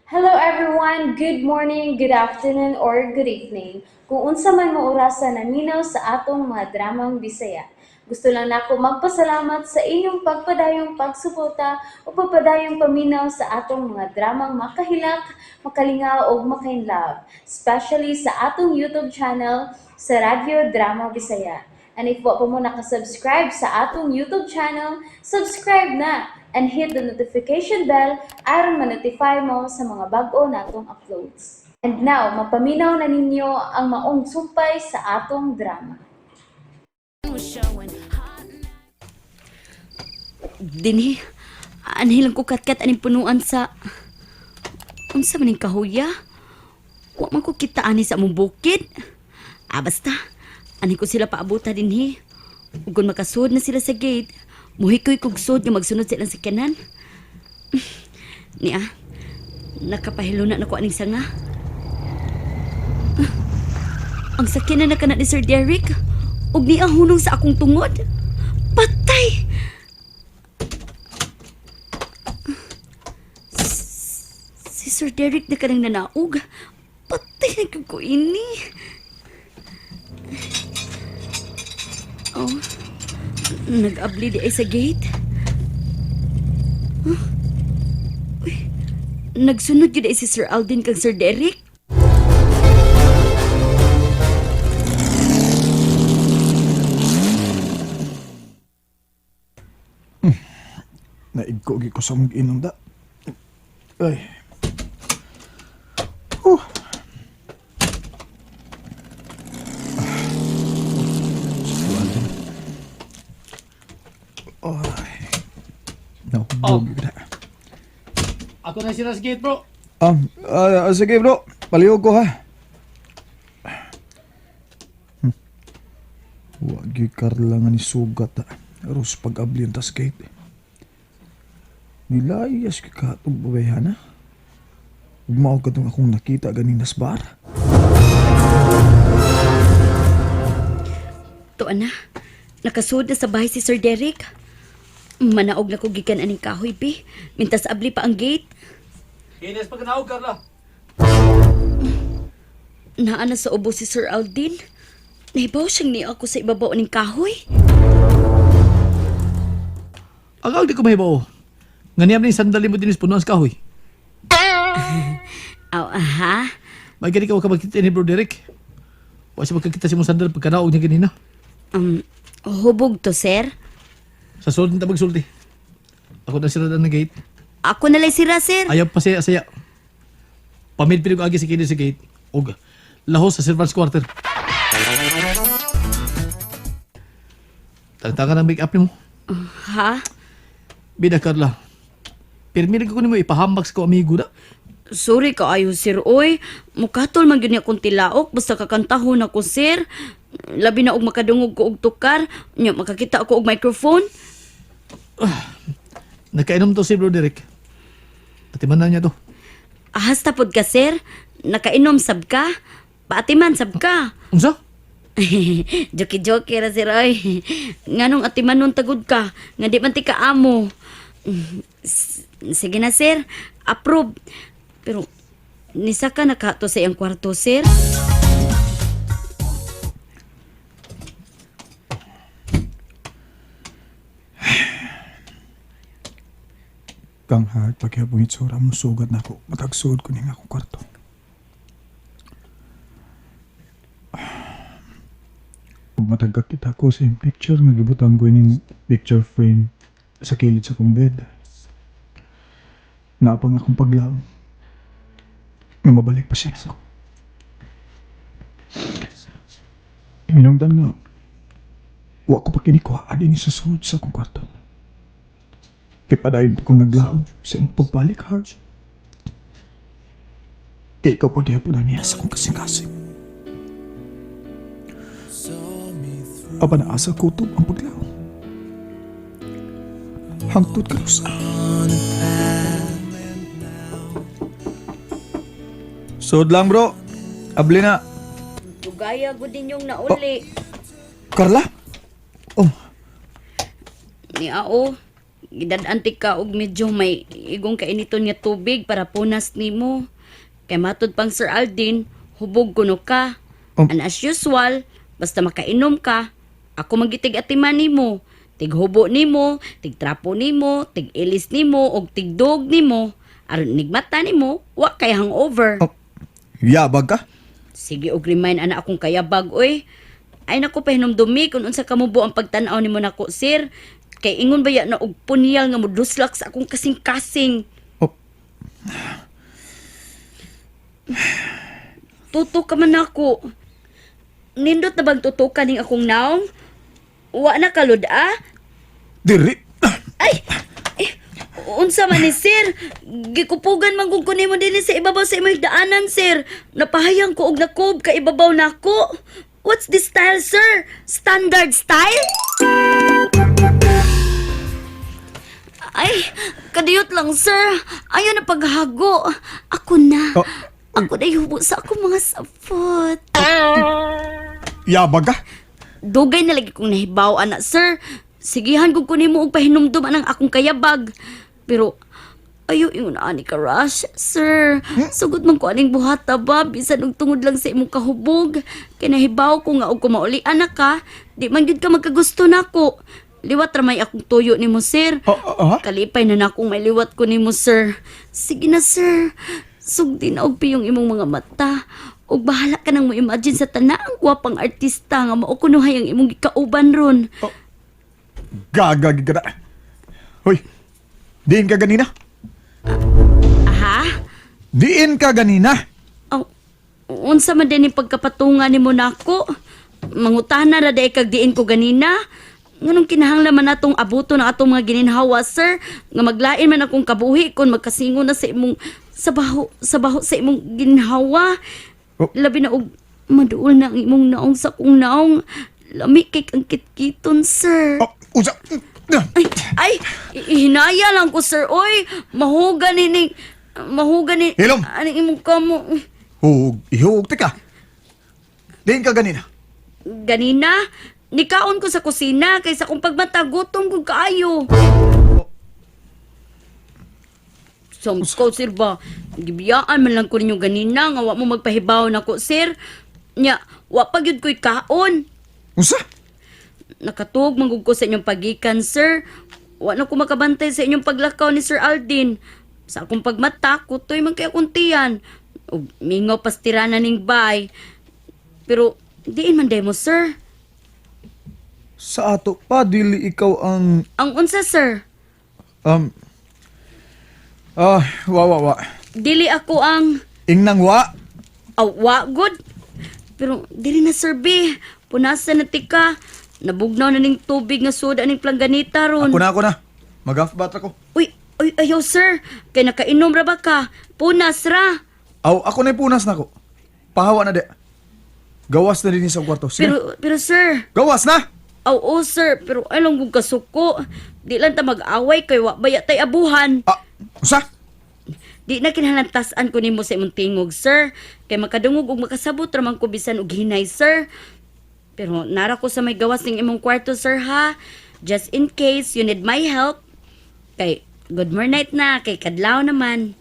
Hello everyone! Good morning, good afternoon, or good evening. Kung unsa man mo orasa naminaw sa atong mga dramang Bisaya. Gusto lang nako magpasalamat sa inyong pagpadayong pagsuporta o pagpadayong paminaw sa atong mga dramang makahilak, makalingaw ug makainlove, especially sa atong YouTube channel sa Radyo Drama Bisaya. And if wa pa mo nakasubscribe sa atong YouTube channel, subscribe na and hit the notification bell aron ma-notify mo sa mga bag-o natong uploads. And now, mapaminaw na ninyo ang maong sumpay sa atong drama. Dinhi, anhi lang ko katkat aning punuan sa, unsa man ning kahuya? Wa man ko kita ani sa among bukid. Ah, basta. Ani ko sila paabuta dinhi. Ug kung makasud na sila sa gate, muhikoy kog sud nga magsunod sa ilang sakyanan. Niya, nakapahilo na nako aning sanga. Ah, ang sakyanan na kana ni Sir Derek. Ug niya hunong sa akong tungod. Patay! Si Sir Derek na kanang nanaog. Patay na gyud ko ini. Oh, nag-abli di ay sa gate. Huh? Uy, nagsunod gyud ay si Sir Alden kang Sir Derek. Naigko ko sa mong inom da. Ay. Ay. Oh. Nahubog na. Ako na sila sa gate, bro. Sige bro, palihog ko ha. Wag gyud Carla nga ni sugat ha. Aros pag-abli ang tas gate. Nilayas ka katong babayhana. Ug mao katong akong nakita ganina sa bar. Tuan na, nakasud na sa bahay si Sir Derek. Manaog na ko gikan aning kahoy, bi. Mintas abli pa ang gate. Ines pag naog, Carla. Naa na sa ubo si Sir Aldin. Nahibaw siyang niya ako sa ibabaw ning kahoy. Ang di ko mahibaw. Nganiyam ni sandali mo dinis punuan sa kahoy. Aw, aha. May gani ka wa ka magkita ni Bro Derek. Wa siya magkakita si mong sandal pagkanaog niya ganina. Hubog to, sir. Sa sulod nita magsulti. Ako na sila ng gate. Ako na lang sira, sir. Ayaw pa siya saya. Pamid ko agi si kini sa gate. Og lahos sa servants quarter. Tagtanga ng make up nimo. Ha? Bida Carla. Pirmi ko nimo ipahamak sa ko amigo na. Sorry kaayo, sir. Oy, mukatol man gyud niya akong tilaok. Basta kakantahon ako, sir. Labi na og makadungog ko og tukar. Nya, makakita ako og microphone. Nakainom to si Bro Derek. Atiman na niya to. Ahasta pod ka, sir. Nakainom sab ka. Paatiman sab ka. Unsa? Joki-joki ra sir oy. Nganong atiman nun tagod ka, nga di man ti ka amo. Sige na sir, approve. Pero nisa ka nakato sa iyang kwarto sir. Kang hard paghihapong itsura mo sugat na ako. Matagsuod ko ning akong kwarto. Ug matag kita ko sa iyong picture nga gibutang ko ining picture frame sa kilid sa akong bed. Naapang akong paglaom. Nga mabalik pa siya sa ako. Hinungdan nga, wa ko pa kinikuha din sa sud sa akong kwarto. Kay padayon pa kong naglaom sa imong pagbalik, Harj. Kay ikaw po diha po na niya sa akong kasing-kasing. Aba na asa kutob ang paglaom. Hangtod karusa. Sud lang bro. Abli na. Dugaya gud ninyong nauli. Carla? Oh, Ni ao. Gidad-an ka og medyo may igong kainiton nga tubig para punas nimo. Kay matud pang Sir Aldin, hubog kuno ka. And as usual, basta makainom ka, ako magitig atiman nimo. Tighubo nimo, tigtrapo nimo, tig-ilis nimo, og tigdog nimo. Aron nigmata nimo, wa kay hangover. Oh, yabag ka? Sige og remind ana akong kayabag oy. Ay nako pahinumdumi kung unsa kamubo ang pagtan-aw nimo nako sir. Kay ingon ba ya na og punyal nga moduslak sa akong kasing-kasing. Oh. Tuto ka man nako. Nindot na bang tutukan ning akong naong? Wa na kalud ah? Diri. Ay! Eh, unsa man ni sir? Gikupugan man gud ko nimo dinhi sa ibabaw sa imong daanan sir. Napahayang ko og nakob ka ibabaw nako. What's this style sir? Standard style? Ay, kadiyot lang sir. Ayaw na paghago. Ako na. Oh. Ako na hubo sa akong mga sapot. Yabag ka? Dugay na lagi kong nahibaw, ana, sir. Sigihan ko kunin mo og pahinumdum anang akong kayabag. Pero, ayo ingon ani ka rush, sir. Sugod man ko aning buhata ba bisan og tungod lang sa imong kahubog. Kay nahibaw ko nga og kumauli ana ka, di man gyud ka magkagusto nako. Liwat ra may akong tuyo nimo, sir. Oh, oh, ha? Kalipay na nakong may liwat ko nimo, sir. Sige na, sir. Sugdi na og piyong imong mga mata. Ug bahala ka nang mo-imagine sa tanaang gwapang artista nga mao kunuhay ang imong gikauban ron. Gaga gid ka na. Hoy. Diin ka ganina? Aha? Diin ka ganina? Aw, unsa man din yung pagkapatungan nimo nako? Mangutana ra day kag diin ko ganina. Nganong kinahanglan man natong abuto ng atong mga gininhawa, sir? Nga maglain man akong kabuhi kung magkasingo na sa imong sa baho sa imong ginhawa. Oh. Labi na og maduol na ang imong naong sa kong naong. Lami kay kang kitkiton, sir. Oh, unsa? Ay, ay, hinaya lang ko, sir. Oy, mahuga ni ning mahuga ni Hilom. aning imong kamo. Hug, ihug ka. Diin ka ganina. Ganina, nikaon ko sa kusina kaysa kung pagmata gutom ko kaayo. Soms ko, sir ba? Gibiyaan man lang ko ninyo ganina nga wa mo magpahibaw nako, sir. Nya, wa pa gyud ko'y kaon. Unsa? Nakatuog man gud ko sa inyong pagikan, sir. Wa na ko makabantay sa inyong paglakaw ni Sir Aldin. Sa akong pagmata, kutoy man kay akong tiyan. Ug mingaw pastirana ning bay. Pero diin man day mo, sir. Sa ato pa dili ikaw ang Ang unsa, sir? um Ah, wa wa wa. Dili ako ang Ingnang wa. aw, wa good. Pero dili na sir B. Punasan na tika. Nabugnaw na ning tubig nga soda ning plangganita ron. Ako na, ako na. Mag-half bath ako. Uy, uy, ayaw sir. Kay nakainom ra ba ka? Punas ra. Aw, ako na punas na ko. Pahawa na di. Gawas na din sa kwarto. Sige. Pero pero sir, Gawas na! aw oh, sir, pero ay lang kong kasuko. Di lang ta mag-away kay wa baya tay abuhan. Ah, unsa? Di na kinahanglan ko nimo sa imong tingog, sir. Kay makadungog ug makasabot ra man ko bisan og hinay, sir. Pero nara ko sa may gawas ning imong kwarto, sir, ha. Just in case you need my help. Kay good morning night na, kay kadlaw naman.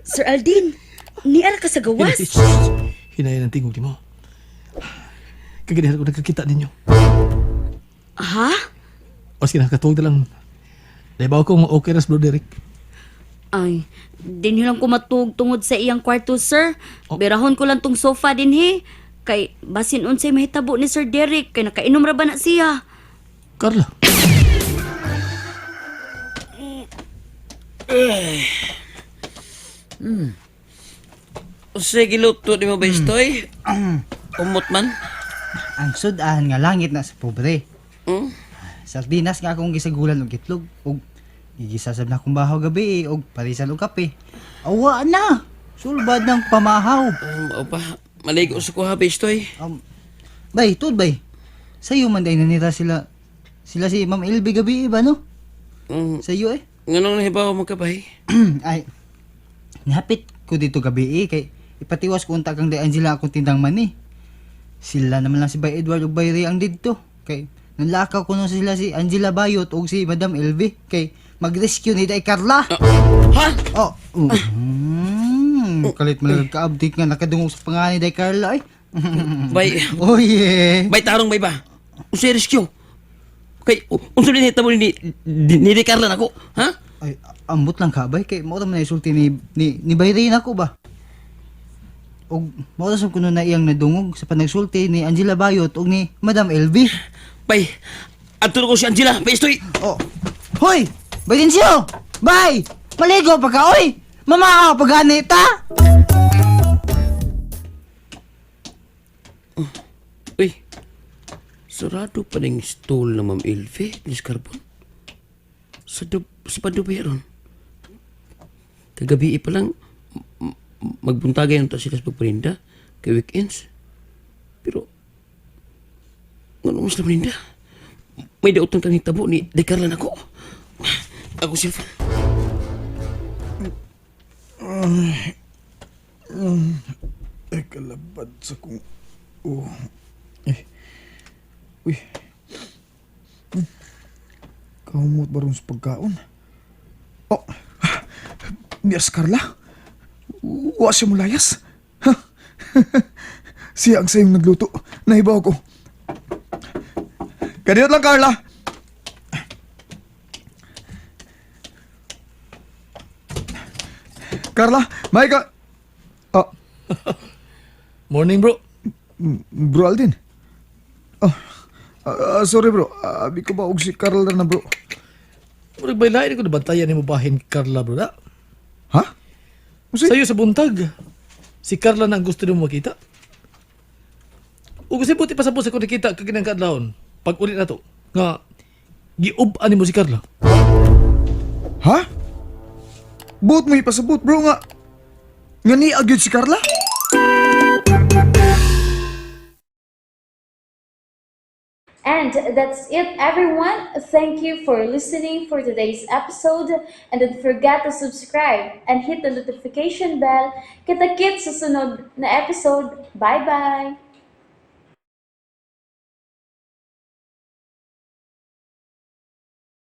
Sir Aldin, niara ka sa gawas. Hinaya ng tingog nimo. Kaganihan ko nagkakita ninyo. Ha? O sige, nakatuwag na lang. Nahibaw ko nga okay ras, Bro Derek. Ay, din lang ko matuog tungod sa iyang kwarto, sir. Oh. Berahon ko lang tong sofa din he. Kay basin unsay mahitabo ni Sir Derek kay nakainom ra ba na siya. Carla. Unsay giluto nimo ba istoy? Umot man. Ang sudahan nga langit na sa pobre. Hmm? Sardinas nga akong gisagulan og itlog ug gigisasab na akong bahaw gabi eh, og parisan og kape. Awa na. Sulbad ng pamahaw. O pa, maligo sa kuha ba istoy? Bay, tud bay. Sayo man day na nila sila sila si Ma'am Elby gabi eh, ba no? Um, Sayo eh. nganong nahibaw mo ka bay? Ay. Nihapit ko dito gabi eh, kay ipatiwas ko unta kang Day Angela akong tindang mani. Sila naman lang si Bay Edward ug Bay Ray ang didto. Kay nanlakaw ko nun sila si Angela Bayot ug si Madam LV kay mag-rescue ni Day Carla. Ha? Oh, kalit man lang ka-update nga nakadungog sa pangalan ni Day Carla ay. Bay, Oh yeah. bay tarong bay ba? Unsay rescue? Kay unsa din hitabo ni ni Carla nako, ha? Ay, ambot lang ka bay kay mao ra man na isulti ni Bay Ray nako ba. Og mao ra sab kuno na iyang nadungog sa panagsulti ni Angela Bayot ug ni Madam LV. Bay, adto ko si Angela, bay Estoy. Oh. Hoy! Bay Densyo! Bay! Maligo pa ka, oy! Mama ka pa ganita! Uy. Sarado pa ning stall na Ma'am Elvie, ni Carbon. Sa Padubay ron. Kagabi pa lang, magbuntagay nito sila sa pagparinda kay weekends. Pero, ngano mas parinda? May dautan kami tabo ni Decarla nako. Ako silfa. Ay, kalabad sa kong... Oh. Eh. Uy. Kahumot ba ron sa pagkaon? Oh. Nias Carla? Wa siya mulayas? Ha? Siya ang sayong nagluto. Nahibaw ko. Kaniyot lang, Carla. Carla, may ka... Oh, Morning, bro. Bro Aldin. Oh, sorry bro. Abi ko ba og si Carla na bro? Murag bay lain ko nabantayan nimo bahin Carla, bro na. Ha? Unsay? Sayo sa buntag. Si Carla na ang gusto nimo makita. Ug kasi buti pa sa sa ko nakita kaginang kaadlawon. Pag uli na to, nga giub-an nimo si Carla. Ha? Buot mo ipasabot bro nga. Nga ni agyud si Carla? And that's it, everyone. Thank you for listening for today's episode. And don't forget to subscribe and hit the notification bell. Kita-kits sa sunod na episode. Bye-bye!